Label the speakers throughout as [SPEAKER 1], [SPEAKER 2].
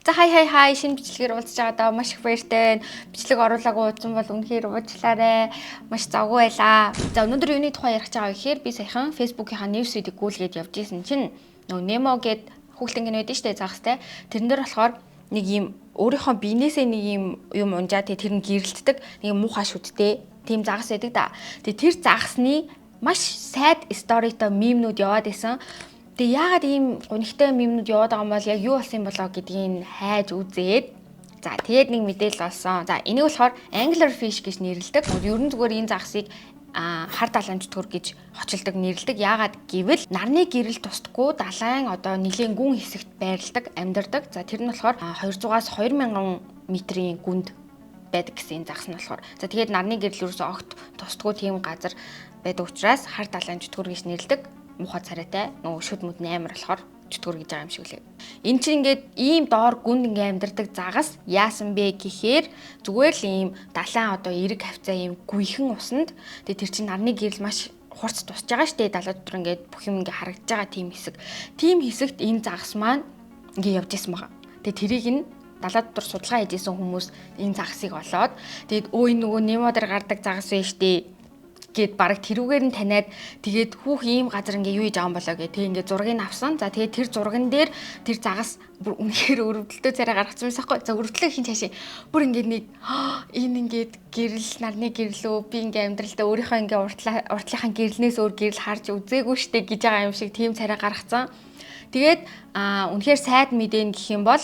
[SPEAKER 1] За, хай хай хай, шинэ бичлэгээр уулзж байгаадаа маш их баяртай байна. Бичлэг оруулаагүй удсан бол үнэхээр уучлаарай. Маш завгүй байлаа. За, өнөөдөр юуны тухай ярих гэж байгаа вэ гэхээр би саяхан Facebook-ийнхаа news feed-ийг гүйлгээд явж исэн чинь нөгөө Nemo гээд хүүхэлдэйн кино байдаг шүү дээ, загастай. Тэрэн дээр болохоор нэг юм өөрийнхөө биенээсээ нэг юм юм унжаа, тэгээ тэр нь гэрэлтдэг нэг юм муухай шүдтэй тийм загас байдаг да. Тэгээ тэр загасны маш sad story-той meme нүүд яваад исэн. Тэгээ яагаад ийм гунигтай meme нүүд яваад байгаа юм бол, яг юу болсон юм болоо гэдгийг хайж үзээд, за, тэгээд нэг мэдээлэл олсон. За, энийг болохоор angler fish гэж нэрлэдэг. Ер нь зүгээр энэ загасыг хар далайн чөтгөр гэж хочилдог, нэрлэдэг. Яагаад гэвэл нарны гэрэл тусдаггүй далайн одоо нэлээн гүн хэсэгт байрладаг, амьдардаг. За, тэр нь болохоор 200-аас 2000 метрийн гүнд байдаг гэсэн энэ загас нь болохоор. За, тэгээд нарны гэрэл ерөөсөө огт тусдаггүй тийм газар байдаг учраас хар далайн чөтгөр гэж нэрлэдэг. Муухай царайтай, нөгөө шүд мүд амар болохоор чөтгөр гэж байгаа юм шиг лээ. Эн чинь ингээд ийм доор гүнд ингээ амьдардаг загас яасан бэ гэхээр зүгээр л ийм далайн одоо эрэг хавцаа ийм гүйхэн усанд, тэгээ тэр чинь нарны гэрэл маш хурц тусч байгаа штэ, далай дотор ингээд бүх юм ингээ харагдаж байгаа тийм хэсэг. Тийм хэсэгт энэ загас маань ингээ явж исэн байгаа. Тэгээ тэрийг нь далай дотор судалгаа хийж исэн хүмүүс энэ загасыг олоод, тэгээд өө, энэ нөгөө Немо дээр гардаг загас байж штэ гээд баг тэрүүгээр нь таниад, тэгээд хүүх, ийм газар ингээ юу хийж байгаа юм болоо гэ, тэг ингээ зургийг авсан. За, тэгээд тэр зурган дээр тэр загас бүр үнэхээр өрөвдөлтөө царай гаргацсан байсан хгүй. За, өрөвдлөө хин цаашаа бүр ингээ нэг энэ ингээд гэрэл, нарны гэрлөө, би ингээ амьдралдаа өөрийнхөө ингээ уртлаа уртлынхаа гэрлнээс өөр гэрэл харж үзээгүй штэ гэж байгаа юм шиг тийм царай гаргацсан. Тэгээд үнэхээр sad мэдэн гэх юм бол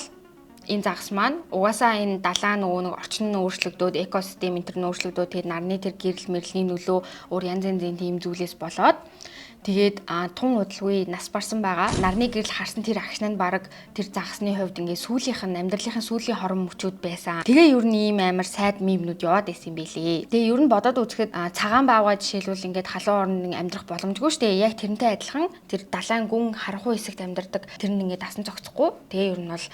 [SPEAKER 1] энэ загас маань угаасаа энэ далайн нөгөө нэг орчин нь өөрчлөгдөөд, экосистем энэ төр нь өөрчлөгдөөд, тэгээд нарны тэр гэрэл мэрлийн нөлөө, өөр янз янзын тийм зүйлээс болоод тэгээд тун удалгүй нас барсан байгаа. Нарны гэрэл харсан тэр агшин нь баг тэр загасны хувьд ингээ сүүлийнх нь амьдралынхын сүүлийн хорон мөчүүд байсан. Тэгээ ер нь ийм амар sad meme нүүд яваад байсан юм бэлээ. Тэгээ ер нь бодоод үзэхэд цагаан баавгай жишээлбэл ингээд халуун оронд амьдрах боломжгүй шүү дээ. Яг тэрнтэй адилхан тэр далайн гүн харанхуй хэсэгт амьдардаг тэр нь ингээд дасан зогцохгүй. Тэгээ ер нь бол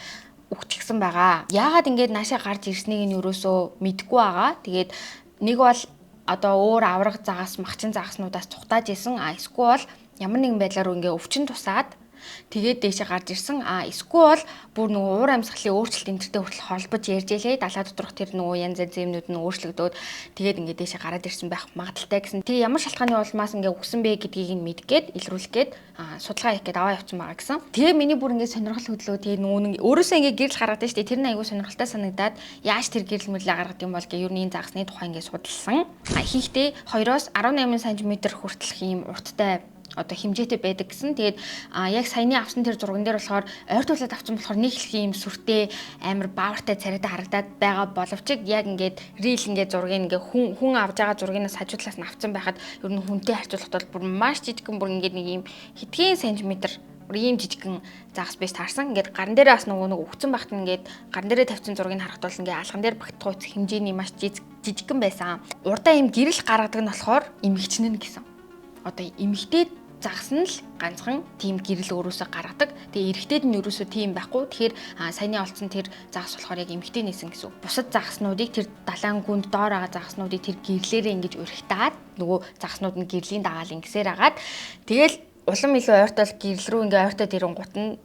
[SPEAKER 1] үхчихсэн байгаа. Яагаад ингээд наашаа гарч ирснийг нь ерөөсөө мэдэхгүй байгаа. Тэгээд нэг бол одоо өөр авраг загас, махчин загаснуудаас цухтааж исэн. А эсвэл ямар нэгэн байдлаар ингээ өвчин тусаад тэгээд дээшээ гарч ирсэн. А эсвэл бүр нөгөө уур амьсгалын өөрчлөлт энэ тэртэй хүртэл холбож ярьж илээ. Далай доторх тэр нөгөө янз янз юмнууд нь өөрчлөгдөөд, тэгээд ингээ дээшээ гараад ирсэн байх магадлалтай гэсэн. Тэгээ ямар шалтгааны улмаас ингээ үхсэн бэ гэдгийг нь мэдгээд, илрүүлэх гээд, судалгаа хийх гээд аваа явцсан байгаа гэсэн. Тэгээ миний бүр ингээ сонирхол хөдлөө. Тэгээ нөгөө нэг өөрөөсөө ингээ гэрэл гаргадаг шүү дээ. Тэр нь айгүй сонирхолтой санагдаад, яаж тэр гэрэл мэрлээ гаргадаг юм бол гэ ер нь энэ загасны тухай ингээ судалсан. Ихэнхдээ 2-оос 18 см хүртэлх ийм урттай одоо хэмжээтэй байдаг гэсэн. Тэгээд яг саяны авсан тэр зурган дээр болохоор ойртуулад авсан болохоор нэг их юм сүртэй, амар баавартай царайтай харагдаад байгаа боловч яг ингээд real ингээд зургийг ингээд хүн хүн авж байгаа зургийнаас хажуу талаас нь авсан байхад ер нь хүнтэй харьцуулахад бол бүр маш жижигхэн, бүр ингээд нэг юм хэдхэн сантиметр, бүр ийм жижигхэн загас биш таарсан. Ингээд гаран дээрээ бас нөгөө нэг өгцөн багт ингээд гаран дээрээ тавьсан зургийг харахад бол ингээд алган дээр багтах хэмжээний маш жижигхэн байсан. Урдаа ийм гэрэл гаргадаг нь болохоор эмэгчин нь гэсэн. Одоо эмэгтэй загас нь л ганцхан тийм гэрэл өөрөөсөө гаргадаг. Тэгээ эрэгтэйд нь ерөөсөө тийм байхгүй. Тэгэхээр саяны олцсон тэр загас болохоор яг эмэгтэй нээсэн гэсэн үг. Бусад загаснуудыг, тэр далайн гүнд доор байгаа загаснуудыг тэр гэрлээрээ ингэж урагтаад, нөгөө загаснууд нь гэрлийн дагаал ингэсээр агаад, тэгэл улам илүү ойртол гэрэл рүү ингээ ойртоод ирэнгуут нь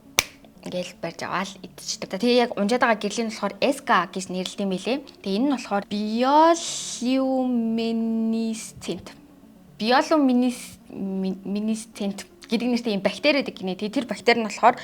[SPEAKER 1] ингээл барьж аваад идчихдэг. Тэгээ яг унжаад байгаа гэрлийн болохоор Esca гэж нэрлэдэг юм билээ. Тэгээ энэ нь болохоор bioluminescent bioluminescent гэдэг нэртэй юм бактери гэдэг гинэ. Тэгээ тэр бактери нь болохоор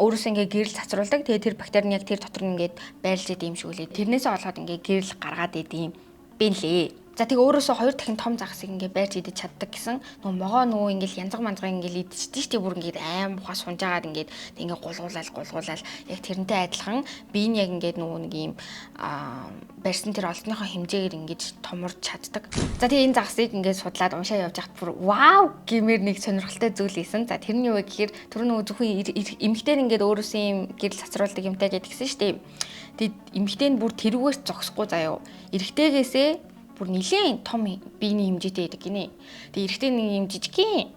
[SPEAKER 1] өөрөөсөө ингээ гэрэл цацруулдаг. Тэгээ тэр бактери нь яг тэр дотор нь ингээд байрлаж идэм юм шиг үлээ. Тэрнээсээ олоод ингээ гэрэл гаргаад идэм юм бэлээ. За, тэгээ өөрөөсөө хоёр дахин том загасыг ингээ байрч идэж чаддаг гэсэн. Нөгөө могоо нөгөө ингээл янзга манзга ингээл идчихдэг шүү дээ. Бүр ингээд аим бухаа сунжаагаад ингээд ингээ гулгуулал гулгуулал, яг тэрнтэй адилхан би нь яг ингээд нөгөө нэг юм барьсан тэр олдсныхоо хэмжээгээр ингэж томорч чаддаг. За, тэгээ энэ загасыг ингээд судлаад уншаа явж байхад бүр вау гэмээр нэг сонирхолтой зүйл исэн. За, тэр нь юу вэ гэхээр тэр нөгөө зөвхөн эмэгтэй нь ингээд өөрөөсөө юм гэрэл цацруулдаг юмтай гэдгсэн шүү дээ. Тэгээд эмэгтэй нь бүр тэрүүгээр зогсохгүй заяо. Эрэгтэйгээсээ бүр нэлээд том биений хэмжээтэй байдаг гинэ. Тэгээ эрэгтэй нэг юм жижигхэн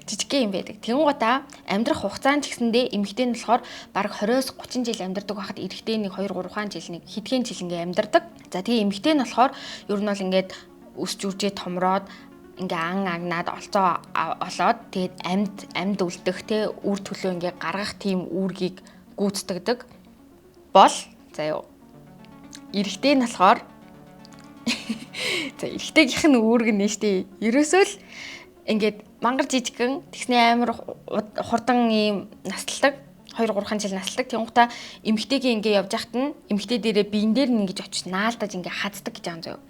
[SPEAKER 1] жижигхэн юм байдаг. Тэнгуутаа амьдрах хугацаанд ч гэсэндээ эмэгтэй нь болохоор бараг 20-оос 30 жил амьдардаг байхад эрэгтэй нэг 2 3 жил, нэг хэдхэн жил ингээ амьдардаг. За, тэгээ эмэгтэй нь болохоор ер нь бол ингээд өсч үржээ томроод, ингээ ан агнаад, олцоо олоод, тэгээд амьд амьд үлдэх те үр төлөө ингээ гаргах тийм үүргийг гүйцэтгэдэг. Бол за юу. Эрэгтэй нь болохоор, за, эрэгтэйгийнх нь үүрэг нь штэ. Ерөөсөө л ингээд мангар жижигхэн, тэгснээ амар хурдан ийм насалдаг, 2 3 жил насалдаг. Тэнгуутаа эмэгтэйгийн ингээ явж байхад нь эмэгтэй дээрээ биен дээр нь ингэж очиж наалдаж ингээ хаздаг гэж байгаа юм заяа.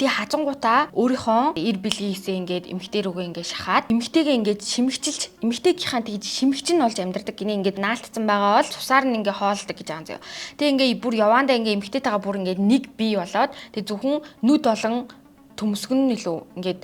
[SPEAKER 1] Тэгээ хазангуудаа өөрийнхөө эр бэлгийсээ ингээд эмэгтэй рүүгээ ингээд шахаад, эмэгтэйгээ ингээд шимэгчилж, эмэгтэйгийнхаа тэгж шимэгч нь болж амьдардаг гинэ. Ингээд наалтцсан байгаа бол цусаар нь ингээд хоолдог гэж байгаа юм заяа. Тэгээ ингээд бүр яваандаа ингээд эмэгтэйтэйгээ бүр ингээд нэг бие болоод, тэгээ зөвхөн нүд болон төмсгөн нь илүү ингээд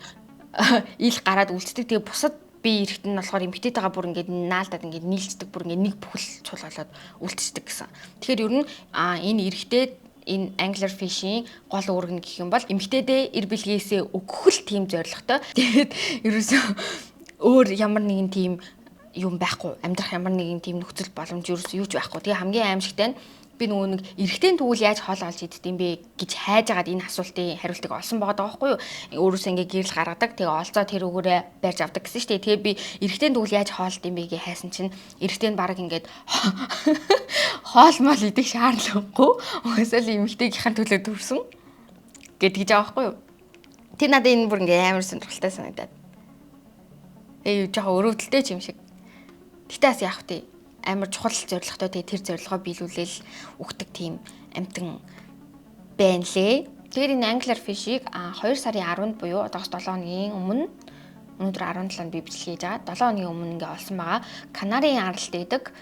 [SPEAKER 1] ил гараад үлддэг. Тэгээ бусад бие эрэгт нь болохоор эмэгтэйтэйгээ бүр ингээд наалдаад, ингээд нийлцдэг, бүр ингээд нэг бүхэл цул болоод үлдчихдэг гэсэн. Тэгэхээр ер нь энэ эрэгтэй, энэ angler fish-ийн гол үүрэг нь гэх юм бол эмэгтэйдээ эр бэлгээсээ өгөх л тийм зорилготой. Тэгээд ерөөсөө өөр ямар нэгэн тийм юм байхгүй. Амьдрах ямар нэгэн тийм нөхцөл боломж ерөөсөө юу ч байхгүй. Тэгээ хамгийн аимшигтай нь би нөгөө нэг эрэгтэй тэгвэл яаж хоол олж иддэг юм бэ гэж хайж агаад энэ асуултын хариултыг олсон байгаа байхгүй юу. Өөрөөсөө ингээ гэрэл гаргадаг. Тэгээ олцоо тэр үгээрээ барьж авдаг гэсэн шүү дээ. Тэгээ би эрэгтэй тэгвэл яаж хоолд юм бэ гэж хайсан чинь эрэгтэй нь баг ингээд хоол мал идэх шаардлагагүй. Угаасаа л эмэгтэйгийнхэн төлөө төрсөн гэдгийг байгаа байхгүй юу. Тэр надад энэ бүр ингээ амар сонирхолтой санагдаад. Тэгээ жоохон өрөвдөлтэй ч юм шиг. Гэтэ бас яах вэ? Амар чухал зорилготой, тэгээ тэр зорилгоо биелүүлээл өгдөг тийм амьтан байна лээ. Тэгэхээр энэ angler fish-ийг 2 сарын 10-нд буюу одоогоос 7 хоногийн өмнө, өнөөдөр 17-нд би бичлэг хийж байгаа. 7 хоногийн өмнө ингээ олсон байгаа. Канарын аралд байдаг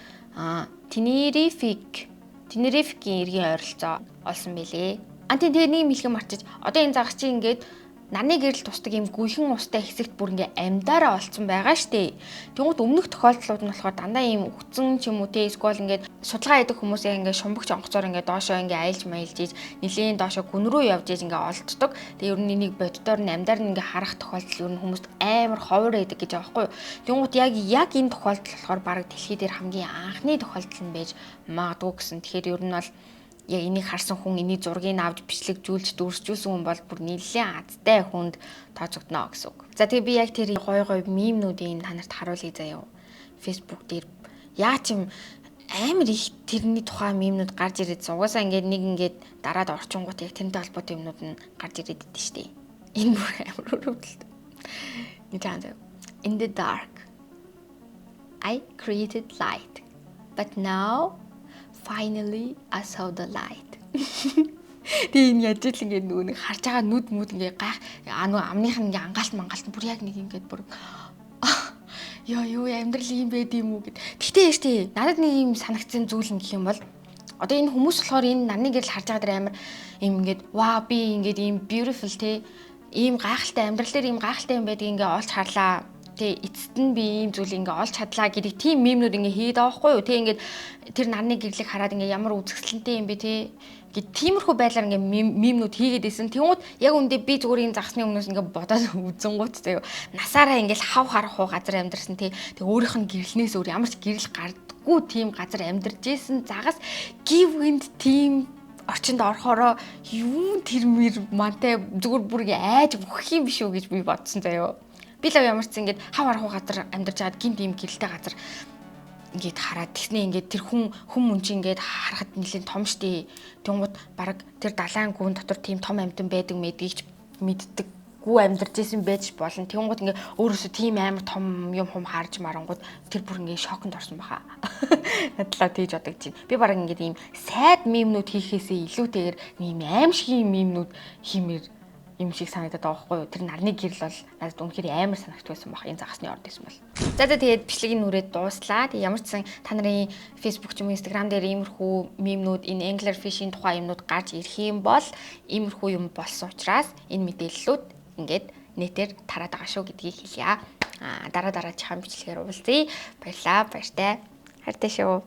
[SPEAKER 1] Тенерификийн эргийн ойролцоо олсон байлээ. А тийм, тэгээ нэг юм хэлэх мартаж, одоо энэ загас чи ингээд нарны гэрэл тусдаг юм гүйхэн устай хэсэгт бүр ингээ амьдаараа олцсон байгаа штэ. Тэнгүүт өмнөх тохиолдлууд нь болохоор дандаа ийм үхцэн ч юм уу те, эсвэл ингээд судалгаа хийдэг хүмүүсээ ингээ шумбагч онгоцоор ингээ доошоо ингээ аялж маялж ийж, нэлийн доошоо гүн рүү явж ийж ингээ олддог. Тэгээ ер нь энийг боддоор нь амьдаар нь ингээ харах тохиолдол ер нь хүмүүст амар ховор байдаг гэж байгаа байхгүй юу. Тэнгүүт яг энэ тохиолдол болохоор бараг дэлхий дээр хамгийн анхны тохиолдол нь байж магадгүй гэсэн. Тэгэхээр ер нь бол яг энийг харсан хүн, эний зургийг авч бичлэгжүүлж дүрсжүүлсэн хүн бол бүр нэлээд азтай хүнд тооцогдно гэсэн үг. За, тэгээ би яг тэр гой гой meme нүүдийг та нарт харуулъя заяа. Facebook дээр яа ч юм амар их тэрний тухай meme нүүд гарч ирээд, угаасаа ингээд нэг ингээд дараад орчингууд яг тэрнтэй холбоотой юмнууд нь гарч ирээд идэв штэ. Энэ бүр амар өрөвдөлт. Нэг заа. "In the dark I created light, but now finally I saw the light." Тэгээ энэ яаж л ингээд нөгөө нэг харж байгаа нүд мүд ингээд гайх а нөгөө амных нь ингээд ангаалт мангаалт, бүр яг нэг ингээд бүр ёо юу, амьдрал юм байд юм уу гэд. Тэгтээ яаш тий, надад нэг юм санагдсан зүйл нь гэх юм бол одоо энэ хүмүүс болохоор энэ нарны гэрэл харж байгаа дэр амар юм ингээд ваа, би ингээд ийм beautiful те, ийм гайхалтай амьдрал дээр ийм гайхалтай юм байдгийг ингээ олж харлаа. Тэгээ эцэст нь би ийм зүйл ингээ олж чадлаа гэдэг тийм meme нүүд ингээ хийгээд байгаа байхгүй юу. Тэгээ ингээд тэр нарны гэрлийг хараад ингээ ямар үзэсгэлэнтэй юм бэ те гэд тиймэрхүү байдлаар ингээ meme нүүд хийгээд исэн. Тэнгууд яг үндэ би зүгээр энэ загасны өмнөөс ингээ бодоод үзэнгуут заяа. Насаараа ингээл хав харах уу газар амьдарсан тий. Тэг өөрийнх нь гэрлэнээс өөр ямар ч гэрэл гардггүй тийм газар амьдарч исэн загас гівгэнд тийм орчинд орохороо юу тэр мэр мантай зүгээр бүр ингээ айж өгөх юм биш үү гэж би бодсон заяа. Би л ямар ч ингээд хав харах газар амьдарч байгаад гинт ийм гэрэлтэй газар ингээд хараад, тэгснээ ингээд тэр хүн хүн мөн чи ингээд харахад нэлийн том штэ. Тэнгууд баг тэр далайн гүн дотор тийм том амьтан байдаг мэдгийг ч мэддэггүй амьдарч исэн байж болно. Тэнгууд ингээ өөрөөсөө тийм амар том юм хум харж марангууд тэр бүр ингээ шоконд орсон баха. Надлаа тийж бодогдож байна. Би баг ингээд ийм sad meme нүүд хийхээсээ илүүтэйгээр ийм аимшигын meme нүүд хиймээр юм шиг санагдаад байгаа байхгүй юу. Тэр нарны гэрэл бол надад үнэхээр амар санагт байсан баг энэ загасны орд исэн бол. За, тэгээд бичлэгийн нүрээ дууслаа. Тэгээд ямар ч сан та нарын Facebook ч юм уу Instagram дээр иймэрхүү meme нүүд, энэ angler fish-ийн тухай юмнууд гарч ирэх юм бол иймэрхүү юм болсон учраас энэ мэдээллүүд ингээд нэтээр тараад байгаа шүү гэдгийг хэлье. Аа, дараа дараачихаа бичлэгээр уулзъя. Баярлалаа. Баяртай. Хайртай шүү.